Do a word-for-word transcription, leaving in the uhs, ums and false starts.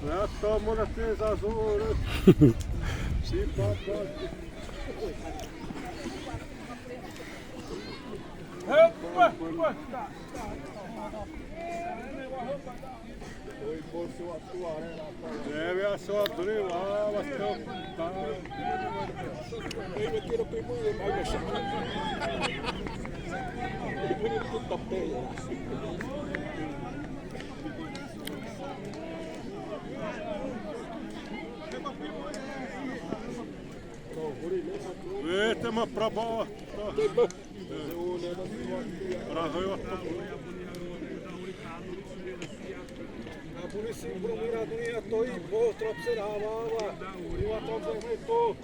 Ãhã, tô mona pesa azul. Deve a sua prima, mas tô. Eita, ma pra boa. Pra raiva. A polícia procura a tô e vou tropa será, va, va. E o tropa vai tô.